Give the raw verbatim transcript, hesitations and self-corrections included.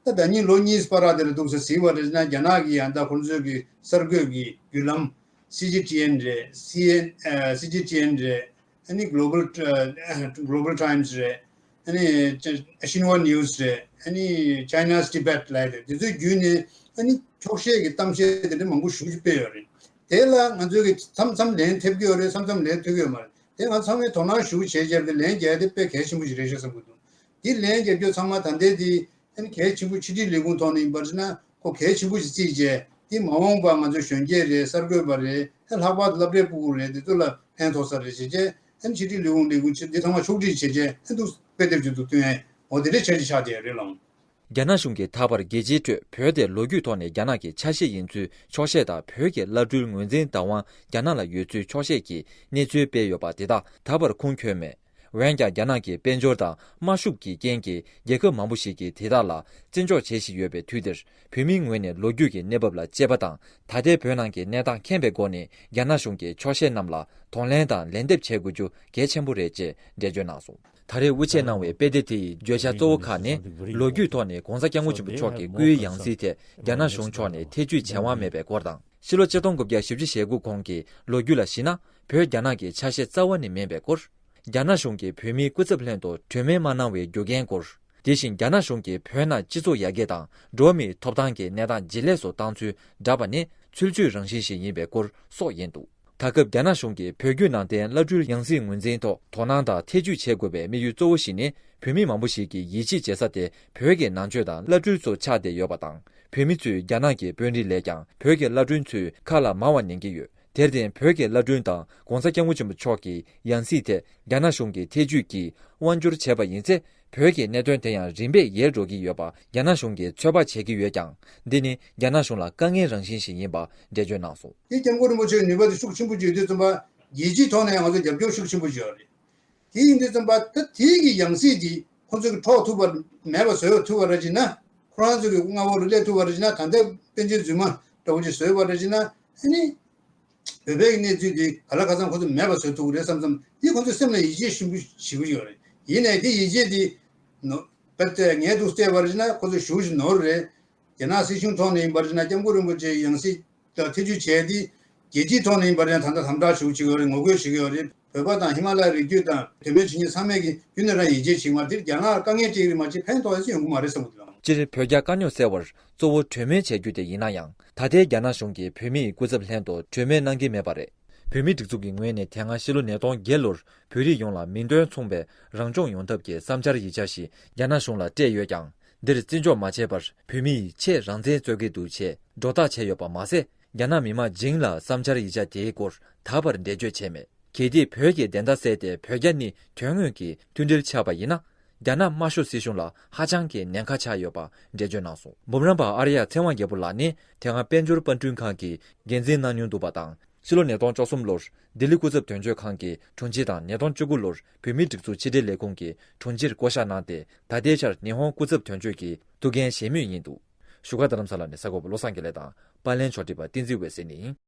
ད་ད་ཉིན་ལོ་གཉིས་པར་དེ་ལ་འདུག་ཟེར་ཟིན་པ་རེད་ན། རྒྱ་ནག་གི་ཡང་ད་ཁོང་ཚོའི་གི་གསར་འགོད་ཀྱི་བརྒྱུད་ལམ། སི་ཇི་ཊི་ཨེན་རེད། སི་ཨེན་ཨ་སི་ཇི་ཊི་ཨེན་རེད། ཨ་ནི་Global Global Times རེད། ཨ་ནི་Xinhua News རེད། ཨ་ནི་China's Tibet ལབ་རེད། དེ་ཚོའི་བརྒྱུད་ནས་ཨ་ནི་འཁྱོག་བཤད་ཀྱི་གཏམ་བཤད་དེ་འདྲ་མང་པོ་ཞེ་པོ་ཅིག་སྤེལ་ཡོད་རེད། དེ་ལ་ང་ཚོས་ཀྱི་མཚམས་མཚམས་ལན་ཐེབས་ཀྱི་ཡོད་རེད། མཚམས་མཚམས་ལན་ཐེབས་ཀྱི་ཡོད་མ་རེད། དེ་ང་ཚང་མས་དོ་སྣང་ཞེ་པོ་བྱས་བྱས་ཏེ་ལན་རྒྱག་ཡ་དེ་དཔེ་གལ་ཆེན་པོ་ཞིག་རེད་ཤག་བསམ་གྱི་འདུག་འདི་ལན་རྒྱག་རྒྱུ་ཚང་མ་ད་ལྟའི་དེ་ཨ་ནི་གལ་ཆེན་པོ་ཕྱི་དྲིལ་ལས་ཁུངས་ཐོག་ནས་ཡིན་པར་བྱས་ན་ཁོ་གལ་ཆེན་པོ་ཞིག་བརྩིས་བྱས། འདི་མ་འོངས་པ་ང་ཚོ་གཞོན་སྐྱེས་རེད། གསར་འགོད་པ་རེད། ཨ་ལྷག་པར་དུ་སློབ་གྲྭའི་ཕྲུ་གུ་རེད། འདི་ཚོ་ལ་ཕན་ཐོགས་ས་རེད་ཟེར་བྱས། ཨ་ནི་ཕྱི་དྲིལ་ལས་ཁུངས་ལས་ཁུངས་ཆེ་འདི་ཚང་མ་ཕྱོགས་སྒྲིག་བྱས་བྱས་ཨ་འདུག་དཔེ་དེབ་ཅིག་ཏུ་བཏོན་ཡས། འོ་དེ་འདྲའི་འཆར་གཞི་ཆགས་བསྡད་ཡོད་རེད་ལགས། རྒྱ་ནག་གཞུང་གིས་ད་བར་རྒྱལ་སྤྱིའི་ཁྲོད་བོད་དེ་ལོ་རྒྱུས་ཐོག་ནས་རྒྱ་ནག་གི་ཆ་ཤས་ཡིན་ཚུལ་འཁྱོག་བཤད་དང་། བོད་ཀྱི་བླ་སྤྲུལ་ངོས་འཛིན་བདག་དབང་རྒྱ་ནག་ལ་ཡོད་ཚུལ་འཁྱོག་བཤད་ཀྱི་གནས་ཚུལ་སྤེལ་ཡོད་པ་དེ་དག་ད་བར་ཁུངས་འཁྱོལ་མེད། འོན་ཀྱང་རྒྱ་ནག་གི་དཔལ་འབྱོར་དང་དམག་ཤུགས་ཀྱི་རྐྱེན་གྱིས་རྒྱལ་ཁབ་མང་པོ་ཞིག་གིས་དེ་དག་ལ་བརྩི་འཇོག་བྱེད་བཞིན་ཡོད་པའི་དུས་འདིར། བོད་མིའི་ངོས་ནས་ལོ་རྒྱུས་ཀྱི་གནས་བབ་ལ་དཔྱད་པ་དང་། ད་ལྟའི་བོད་ནང་གི་གནས་སྟངས་མཁྱེན་པའི་སྒོ་ནས་རྒྱ་ནག་གཞུང་གི་འཁྱོག་བཤད་རྣམས་ལ་གདོང་ལེན་དང་ལན་འདེབས་བྱེད་དགོས་རྒྱུ་གལ་ཆེན་པོ་རེད་ཅེས་འགྲེལ་བརྗོད་གནང་སོང་། ད་རེས་དབུ་འབྱེད་གནང་བའི་དཔེ་དེབ་དེ་ཡི་བརྗོད་བྱ་གཙོ་བོ་ཁག་ནི། ལོ་རྒྱུས་ཐོག་ནས་༧གོང་ས་༧སྐྱབས་མགོན་ཆེན་པོ་མཆོག་གི་སྐུའི་ཡང་སྲིད་ཐད་རྒྱ་ནག་གཞུང་ཕྱོགས་ནས་ཐེ་བྱུས་བྱེད་དབང་མེད་པའི་སྐོར་དང་། ཕྱི་ལོ་ཆིག་སྟོང་དགུ་བརྒྱ་བཞི་བཅུ་ཞེ་དགུ་གོང་གི་ལོ་རྒྱུས་ལ་གཞིགས་ན། བོད་རྒྱ་ནག་གི་ཆ་ཤས་རྩ་བ་ནས་མིན་པའི་སྐོར། རྒྱ་ནག་གཞུང་གིས་བོད་མིའི་སྐུ་ཚབ་ལྷན་དུ་གྲོས་མོལ་མ་གནང་བའི་རྒྱུ་རྐྱེན་སྐོར། དེ་བཞིན་རྒྱ་ནག་གཞུང་གིས་བོད་ནང་སྤྱི་ཚོགས་ཡར་རྒྱས་དང་འགྲོ་བ་མིའི་ཐོབ་ཐང་གི་གནས་སྟངས་ཇེ་ལེགས་སུ་བཏང་ཚུལ་བསྒྲགས་པ་ནི་ཚུལ་འཆོས་རང་བཞིན་ཞིག་ཡིན་པའི་སྐོར་སོགས་ཡིན་འདུག་ད་སྐབས་རྒྱ་ནག་གཞུང་གིས་བོད་བརྒྱུད་ནང་བསྟན་བླ་སྤྲུལ་ཡང་སྲིད་ངོས་འཛིན་ཐོག་དོ་སྣང་དང་ཐེ་བྱུས་བྱེད་དགོས་པའི་དམིགས་ཡུལ་གཙོ་བོ་ཞིག་ནི། བོད་མི་མང་པོ་ཞིག་གིས་ཡིད་ཆེས་བྱེད་ས་དེ་བོད་ཀྱི་ནང་ཆོས་དང་བླ་སྤྲུལ་ཚོ་ཆགས་བསྡད་ཡོད་པ་དང་། བོད་མི་ཚོས་རྒྱ་ནག་གི་དཔོན་རིགས་ལས་ཀྱང་བོད་ཀྱི་བླ་སྤྲུལ་ཚོའི་ཁ་ལ་མང་བ་ཉན་གྱི་ཡོད། དེར་བརྟེན། བོད་ཀྱི་བླ་སྤྲུལ་དང་༧གོང་ས་༧སྐྱབས་མགོན་ཆེན་པོ་མཆོག་གི་ཡང་སྲིད་ཐད་རྒྱ་ནག་གཞུང་གིས་ཐེ་བྱུས་ཀྱིས་དབང་བསྒྱུར་བྱས་པ་ཡིན་ཚེ། བོད་ཀྱི་གནད་དོན་དེ་ཡང་རིམ་པས་ཡལ་འགྲོ་གི་ཡོད་པ་རྒྱ་ནག་གཞུང་གིས་ཚོད་དཔག་བྱེད་ཀྱི་ཡོད་ཀྱང་། འདི་ནི་རྒྱ་ནག་གཞུང་ལ་དཀའ་ངལ་རང་བཞིན་ཞིག་ཡིན་པ་འགྲེལ་བརྗོད་གནང་སོང་། དེ་༧སྐྱབས་མགོན་རིན་པོ་ཆེའི་ནུས་པ་དེ་ཤུགས་ཆེན་པོ་ཅིག་ཡོད་དུས་ཙམ་པ། རྒྱལ་སྤྱིའི་ཐོག་ནས་ཡང་ང་ཚོ་རྒྱབ་སྐྱོར་ཤུགས་ཆེན་པོ་ཅིག་ཡོད་རེད། དེ་ཡིན་དུས་ཙམ་པ་ད་དེའི་གི་ཡང་སྲིད་དེ་ཁོང་ཚོ་གི་འཕྲོག་ཐུབ་པ་མེད་པ་བཟོ་ཐུབ་པ་རེད་ཅེ་ན། ཁོ་རང་ཚོ་གི་མངའ་འོག་ལ་སླེབས་ཐུབ་པ་རེད་ཅེ་ན། ད་ལྟའི་པཎ་ཆེན་རྫུན་མ་འདྲ་བོ་ཅིག་བཟོས་པ་རེད་ཅེ་ན། ཨ་ནི་བོད་པའི་གནས་ཚུལ་དེ་ག་ལ་ག་ཚང་ཁོ་ཚོ་མེད་པ་བཟོ་ཐུབ་ཀྱི་རེད་བསམ་བསམ། དེ་ཁོ་ཚོ་སེམས་ལ་ཡིད་ཆེས་ཞུ་ཞུ་གི་ཡོད་རེད། ཡིན་ནའི་དེ་ཡིད་ཆེས་དེ་ནོར་བས་ངལ་དུ་སྤྲད་པ་རེད་ཅེ་ན། ཁོ་ཚོ་ཞུ་ཞུ་ནོར་རེད། རྒྱ་ནག་སྲིད་གཞུང་ཐོག་ནས་ཡིན་པར་བྱས་ན་སྐྱབས་མགོན་རིན་པོ་ཆེའི་ཡང་སྲིད་ལ་ཐེ་བྱུས་བྱས་ཏེ། རྒྱལ་སྤྱིའི་ཐོག་ནས་ཡིན་པར་བྱས་ན་ད་ལྟ་དམ་དྲག་ཞུ་བྱེད་ཀྱི་ཡོད་རེད། ངོ་རྒོལ་བྱེད་ཀྱི་ཡོད་རེད། བོད་པ་དང་ཧི་མ་ལ་ཡའི་རི་རྒྱུད་དང་དོན་མེད་བྱེད་མཁན་ཚང་མས་ཀྱི་རྒྱུན་ནས་རང་ཡིད་ཆེས་བྱེད་ཀྱི་མ་རེད། དེར་རྒྱ་ནག་ལ་དཀའ་ངལ་སྤྲད་ཀྱི་རེད་མ་གཏོགས་ཕན་ཐོགས་ཡ་ཡོང་གི་མ་རེད་བསམ་གྱི་འདུག་སྤྱིར་བོད་རྒྱ་དཀའ་རྙོག་སེལ་བར་གཙོ་བོ་གྲོས་མོལ་བྱ་རྒྱུ་དེ་ཡིན་ན་ཡང་། ད་ལྟའི་རྒྱ་ནག་གཞུང་གིས་བོད་མིའི་སྐུ་ཚབ་ལྷན་དུ་གྲོས་མོལ་གནང་གི་མེད་པ་རེད། བོད་མིའི་སྒྲིག་འཛུགས་ཀྱི་ངོས་ནས་དེ་སྔ་ཕྱི་ལོ་ཉིས་སྟོང་བརྒྱད་ལོར་བོད་རིགས་ཡོངས་ལ་མིང་དོན་མཚུངས་པའི་རང་སྐྱོང་ཡོང་ཐབས་ཀྱི་བསམ་འཆར་ཡིག་ཆ་ཞིག་རྒྱ་ནག་གཞུང་ལ་སྤྲད་ཡོད་ཀྱང་། འདིར་བརྩི་འཇོག་མ་བྱས་པར། བོད་མི་ཡིས་ཆེས་རང་བཙན་རྩོད་ཀྱི་འདུག་ཅེས་སྒྲོ་བཏགས་བྱས་ཡོད་པ་མ་ཟད། རྒྱ་ནག་མི་དམངས་བྱིངས་ལ་བསམ་འཆར་ཡིག་ཆ་དེའི་སྐོར་ད་བར་འགྲེལ་བརྗོད་བྱས་མེད། གལ་ཏེ་བོད་ཀྱི་བདེན་མཐའ་གསལ་ཏེ་བོད་རྒྱ་གཉིས་དོན་དངོས་ཀྱི་མཐུན་སྒྲིལ་ཆགས་པ་ཡིན་ན། རྒྱ་ནག་དམར་ཤོག་སྲིད་གཞུང་ལ་ཧ་ཅང་གི་ཉེན་ཁ་ཆགས་ཡོད་པ་འགྲེལ་བརྗོད་གནང་སོང་། འབུམ་རམས་པ་ཨར་ཡ་ཚེ་དབང་རྒྱལ་པོ་ལགས་ནི་དེ་སྔ་དཔལ་འབྱོར་པར་སྐྲུན་ཁང་གི་འགན་འཛིན་གནང་མྱོང་འདུག་པ་དང་། ཕྱི་ལོ་ཉིས་སྟོང་བཅུ་གསུམ་ལོར་ལྡི་ལི་སྐུ་ཚབ་དོན་གཅོད་ཁང་གི་དྲུང་ཆེ་དང་། ཉིས་སྟོང་བཅུ་དགུ་ལོར་བོད་མིའི་སྒྲིག་འཛུགས་ཕྱི་དྲིལ་ལས་ཁུངས་ཀྱི་དྲུང་ཆེར་བསྐོ་གཞག་གནང་སྟེ། ད་ལྟའི་ཆར་ཉི་ཧོང་སྐུ་ཚབ་དོན་གཅོད་ཀྱི་ཐུགས་འགན་བཞེས་མུས་ཡིན་འདུག་བཞུགས་སྒར་རྡ་རམ་ས་ལ་ནས་གསར་འགོད་པ་བློ་བཟང་དགེ་ལེགས་དང་། པར་ལེན་ཕྱོགས་སྒྲིག་པ་བསྟན་འཛིན་འོད་ཟེར་ནས་ཡིན།